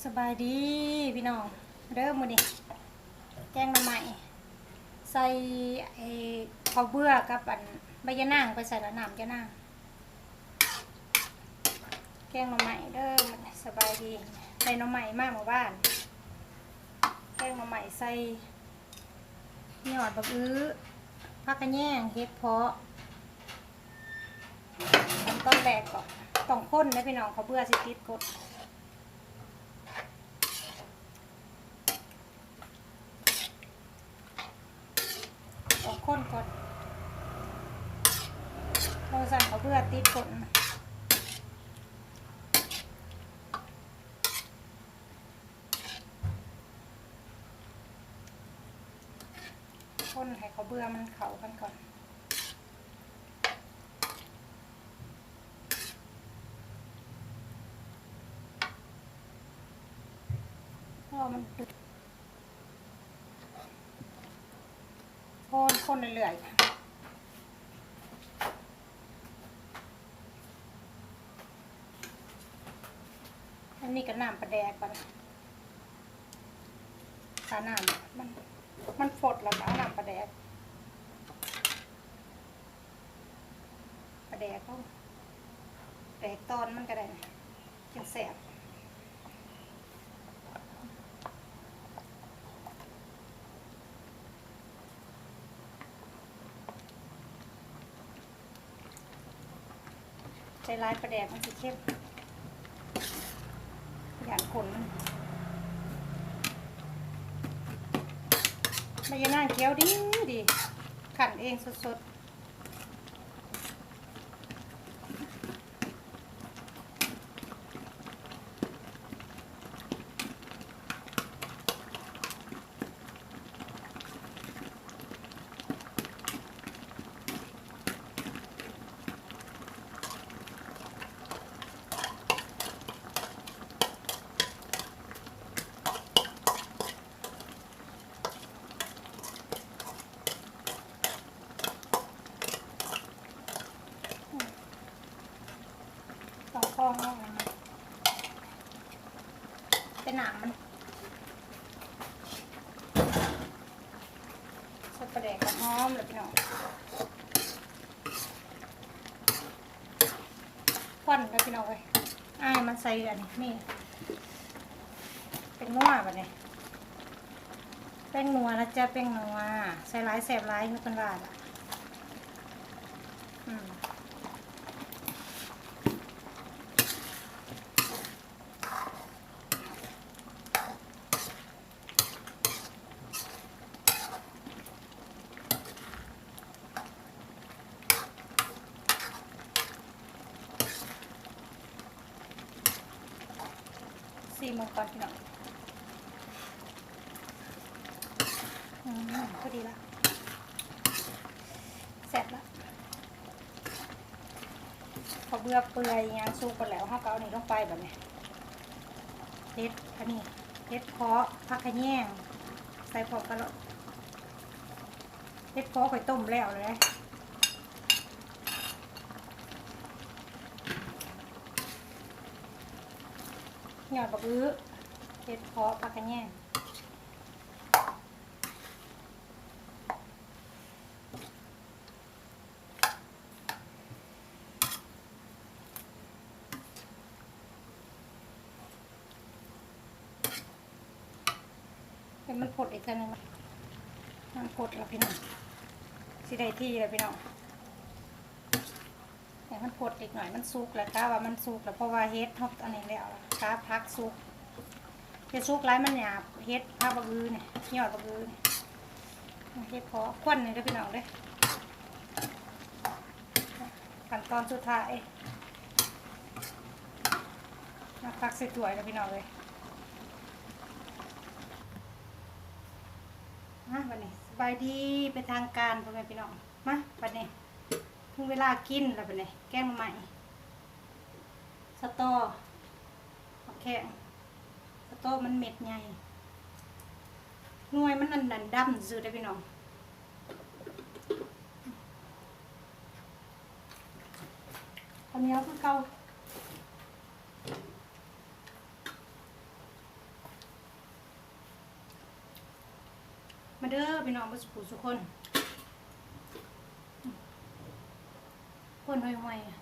ສະບາຍດີພີ່ນ້ອງເດີ ມື້ນີ້ແກງໜໍ່ໄມ້ ໃສ່ ເອີ ເຂົ້າເບືອກັບອັນໃບຢານາງ ໄປໃສ່ລະ ນ້ຳຢານາງ ແກງໜໍ່ໄມ້ເດີ ສະບາຍດີ ໄດ້ໜໍ່ໄມ້ມາເມື່ອວານ ແກງໜໍ່ໄມ້ໃສ່ຍອດບັກອຶ ຜັກຂະແຍງ ເຫັດເຜາະ. ຂັ້ນຕອນແລກກໍຕ້ອງຄົນເດີພີ່ນ້ອງ ເຂົ້າເບືອຊິຕິດກົ້ນ ຕ້ອງຄົນກ່ອນ ບໍ່ຊັ້ນເຂົ້າເບືອຕິດກົ້ນ. ຄົນໃຫ້ເຂົ້າເບືອມັນເຂົ້າກັນກ່ອນ ເພາະວ່າມັນ ຄົນ ຄົນເລື້ອຍໆ ອັນນີ້ກໍນ້ຳປາແດກ ບັດນີ້ ຖ້ານ້ຳມັນ ມັນຟົດແລ້ວກໍເອົານ້ຳປາແດກ ປາແດກ ເອົາປາແດກຕອນມັນກໍໄດ້ ຈັ່ງແຊບ ໃສ່ຫຼາຍປາແດກມັນຊິເຄັມ ຢ້ານຄົນມັນ ໃບຢານາງຂຽວດີໆ ຄັ້ນເອງສົດໆ. ຕ້ອງຄອງເອົາ ແຕ່ນ້ຳມັນ ໃສ່ປາແດກກໍຫອມແລ້ວພີ່ນ້ອງ. ຄວັນເດີພີ່ນ້ອງເອີຍ ອ້າຍມາໃສ່ອັນນີ້ ນີ້ ແປ້ງນົວບັດນີ້ ແປ້ງນົວນະຈ໊ະ ແປ້ງນົວ ໃສ່ຫຼາຍແຊບຫຼາຍ ເພິ່ນວ່າລະ ອືມ. ຊີມເບິ່ງກ່ອນພີ່ນ້ອງ ອືມ ພໍດີລະ ແຊບລະ. ເຂົ້າເບືອເປື່ອຍຫຍັງສຸກໝົດແລ້ວ ເຮົາກໍເອົານີ້ລົງໄປບັດນີ້ ເຫັດ ອັນນີ້ ເຫັດເຜາະ ຜັກຂະແຍງ ໃສ່ພ້ອມກັນໂລດ ເຫັດເຜາະຂ້ອຍຕົ້ມແລ້ວເລີຍ ຍອດບັກອຶ ເຫັດເຜາະ ຜັກຂະແຍງ. ໃຫ້ມັນຟົດອີກເທື່ອໜຶ່ງ ມັນຟົດແລ້ວພີ່ນ້ອງ ຊິໄດ້ທີ່ແລ້ວພີ່ນ້ອງ. ໃຫ້ມັນຟົດອີກໜ້ອຍ ມັນສຸກແລ້ວ ກະວ່າມັນສຸກແລ້ວ ເພາະວ່າເຫັດເຮົາອັນນີ້ແລ້ວ ກະຜັກສຸກ ເຮັດສຸກຫຼາຍມັນຫຍາບ ເຫັດ ຜັກບັກອຶນີ້ ຍອດບັກອຶນີ້ ເຮັດເຜາະ ຄວັນນີ້ເດີພີ່ນ້ອງເດີ ຂັ້ນຕອນສຸດທ້າຍ ມາຕັກໃສ່ຖ້ວຍແລ້ວພີ່ນ້ອງເອີຍ ມາບັດນີ້ ສະບາຍດີເປັນທາງການ ພໍ່ແມ່ພີ່ນ້ອງ ມາບັດນີ້ ເຖິງເວລາກິນແລ້ວບັດນີ້ ແກງໜໍ່ໄມ້ ສະຕໍ ໝາກແຂ້ງ ສະຕໍມັນເມັດໃຫຍ່ ໜ່ວຍມັນອັນນັ້ນດຳຊື່ເດ້ພີ່ນ້ອງ ເຂົ້າໜຽວຄືເກົ່າ. ເດີພີ່ນ້ອງເບິດສູ່ຜູ້ສູ່ຄົນ ຄົນຫ່ວຍໆ.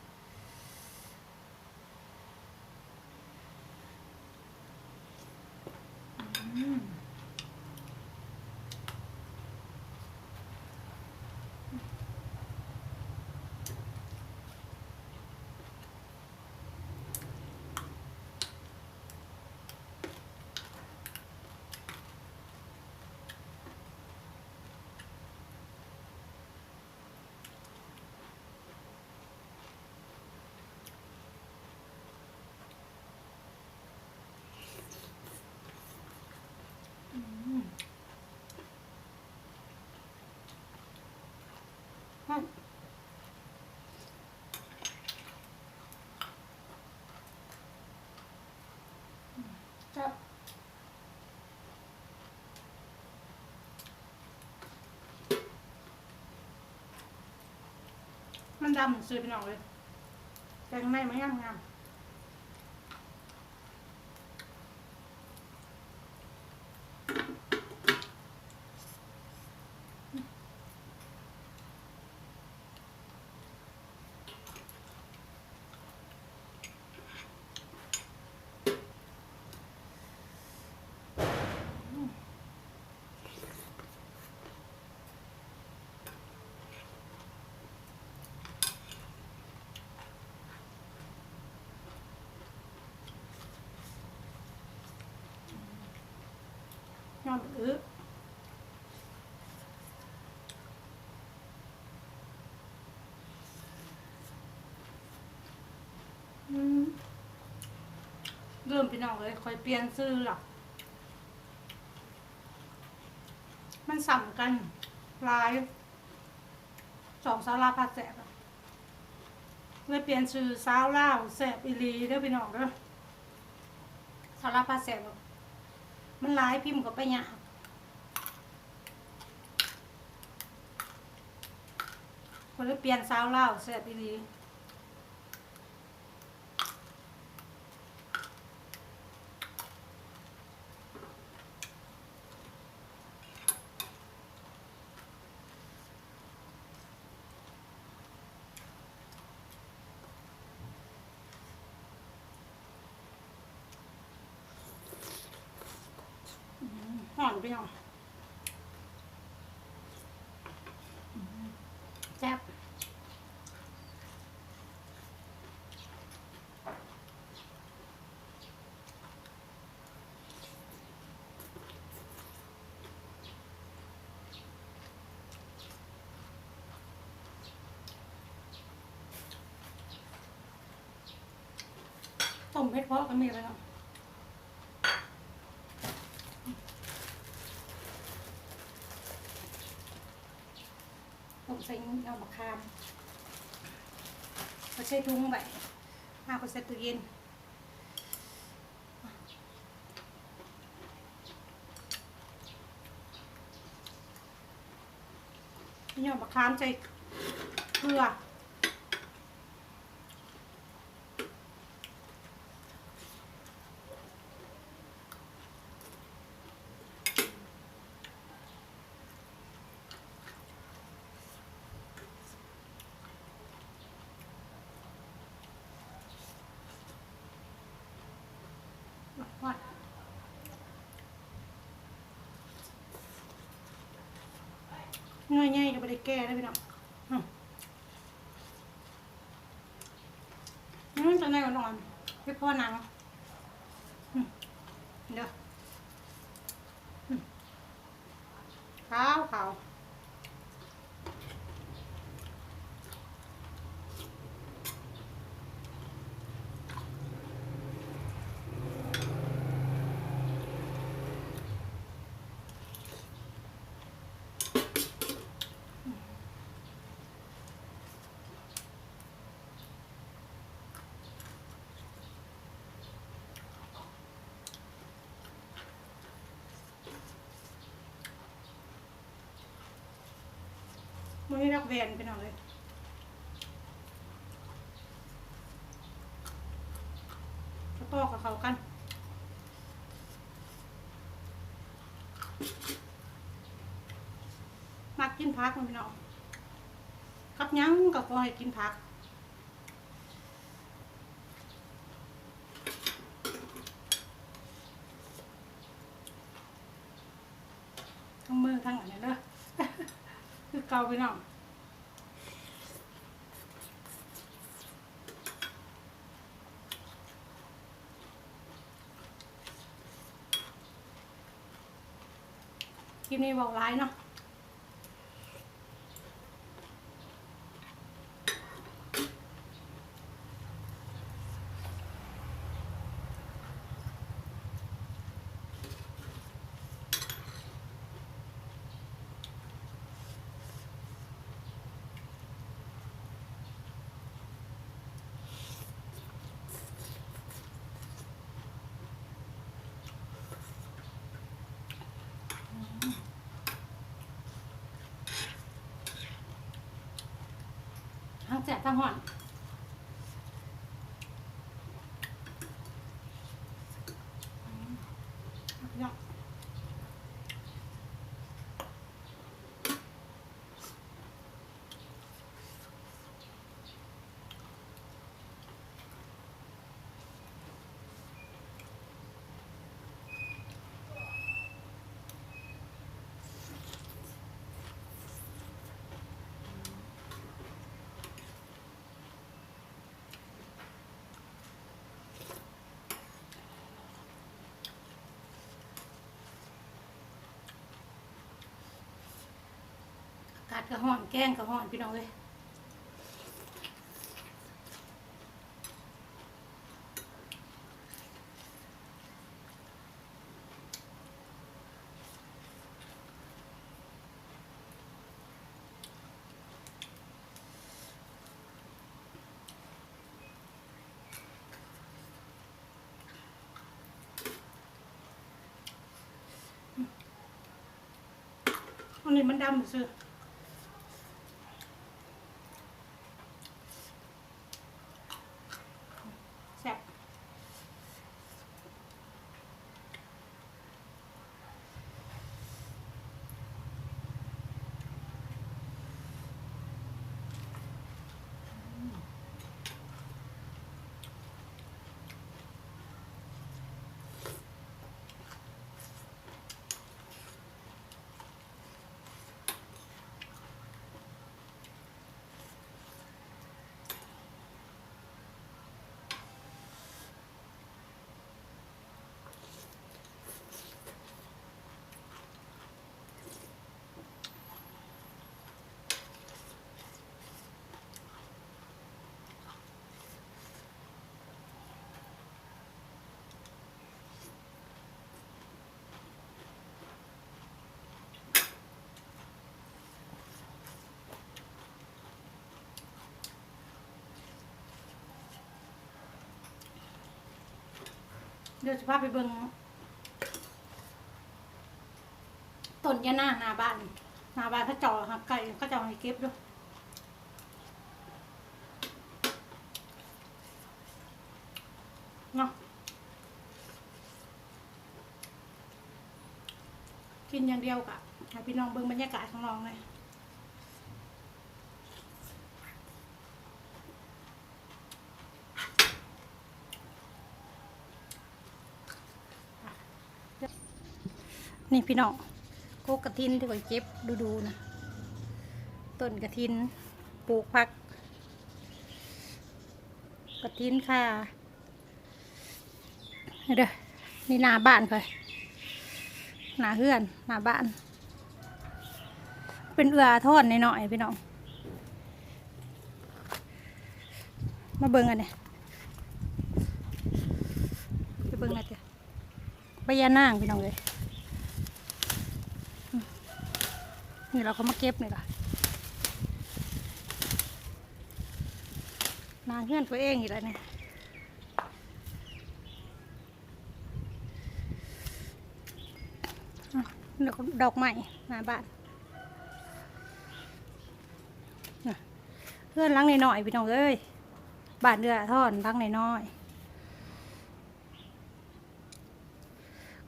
ມັນດຳຊື່ພີ່ນ້ອງເອີຍ ແກງໃນມັນງາມໆ. ຍອດອຶ ອືມ ລືມພີ່ນ້ອງເອີຍ ຂ້ອຍປ່ຽນຊື່ລະ ມັນຊ້ຳກັນຫຼາຍ ສອງສາວລາວພາແຊບ ເລີຍປ່ຽນຊື່ສາວລາວແຊບອີ່ຫຼີເດີພີ່ນ້ອງເດີ ສາວລາວພາແຊບ ມັນຫຼາຍ ພິມເຂົ້າໄປຍາກ ກໍເລີຍປ່ຽນສາວລາວແຊບອີ່ຫຼີ. ອືມ ຮ້ອນພີ່ນ້ອງ ອືມ ແຊບ. ຕົ້ມເຫັດເຜາະກໍມີແລ້ວເນາະ ຕົ້ມໃສ່ຍອດມະຂາມ ເອົາໃສ່ຖົງໄວ້ ເອົາໄປໃສ່ຕູ້ເຢັນ. ຍອດມະຂາມໃສ່ເກືອ. ໜ່ວຍໃຫຍ່ກໍບໍ່ໄດ້ແກ່ເດ້ພີ່ນ້ອງ. ອືມ ອືມ ຈັກໜ່ອຍອ່ອນໆ ເຮັດພໍໜັງ. ອືມ ເດີ ອືມ ຂາວໆ. ມື້ນີ້ລັກແວ່ນພີ່ນ້ອງເອີຍ ປອກກັບເຂົ້າກັນ. ຜັກ ພີ່ນ້ອງ ກັບຫຍັງກໍຂໍໃຫ້ກິນຜັກ ທັງມືທັງອັນນີ້ເດີ ຄືເກົ່າ ພີ່ນ້ອງ. ຄລິບນີ້ເວົ້າຫຼາຍເນາະ. ທັງແຊບທັງຮ້ອນ ເນາະ. ອາກາດກໍຮ້ອນ ແກງກໍຮ້ອນ ພີ່ນ້ອງເອີຍ. ອັນນີ້ມັນດຳຊື່ ແຊບ. ດຽວຊິພາໄປເບິ່ງຕົ້ນຍານາງໜ້າບ້ານ ໜ້າບ້ານເຂົາເຈົ້າຫາກໄກ່ ເຂົາເຈົ້າໃຫ້ເກັບຢູ່ເນາະ. ກິນຢ່າງດຽວກະໃຫ້ພີ່ນ້ອງເບິ່ງບັນຍາກາດຂ້າງນອກແດ່. ນີ້ພີ່ນ້ອງ ກົກກະທິນທີ່ຂ້ອຍເກັບດູໆນະ ຕົ້ນກະທິນ ປູກຜັກກະທິນຄ່າ. ເດີ ນີ້ໜ້າບ້ານຂ້ອຍ ໜ້າເຮືອນ ໜ້າບ້ານ ເປັນເອື້ອອາທອນນ້ອຍໆ ພີ່ນ້ອງ. ມາເບິ່ງອັນນີ້ ໄປເບິ່ງໜ້າເຕີ ໃບຍານາງ ພີ່ນ້ອງເອີຍ. ນີ້ລະເຂົາມາເກັບນີ້ລະ ໜ້າເຮືອນຕົວເອງນີ້ລະນີ້. ດອກ ດອກໄມ້ໜ້າບ້ານ ເຮືອນຫຼັງນ້ອຍໆ ພີ່ນ້ອງເອີຍ ບ້ານເອື້ອອາທອນຫຼັງນ້ອຍໆ.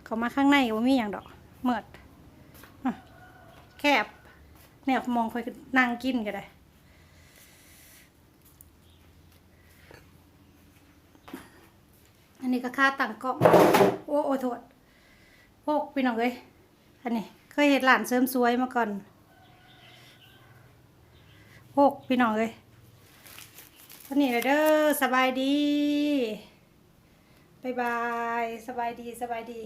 ເຂົ້າມາຂ້າງໃນບໍ່ມີຫຍັງດອກ ມືດ ແຄບ. ແນວໝ່ອງຂ້ອຍນັ່ງກິນກໍໄດ້. ອັນນີ້ກໍຄາຕັ້ງກ້ອງ. ໂອ້ ໂອ້ ໂທດ. ໂພກ ພີ່ນ້ອງເອີຍ. ອັນນີ້ເຄີຍເຮັດຮ້ານເສີມສວຍມາກ່ອນ. ໂພກ ພີ່ນ້ອງເອີຍ. ອັນນີ້ລະເດີ. ສະບາຍດີ. ບາຍບາຍ. ສະບາຍດີ ສະບາຍດີ.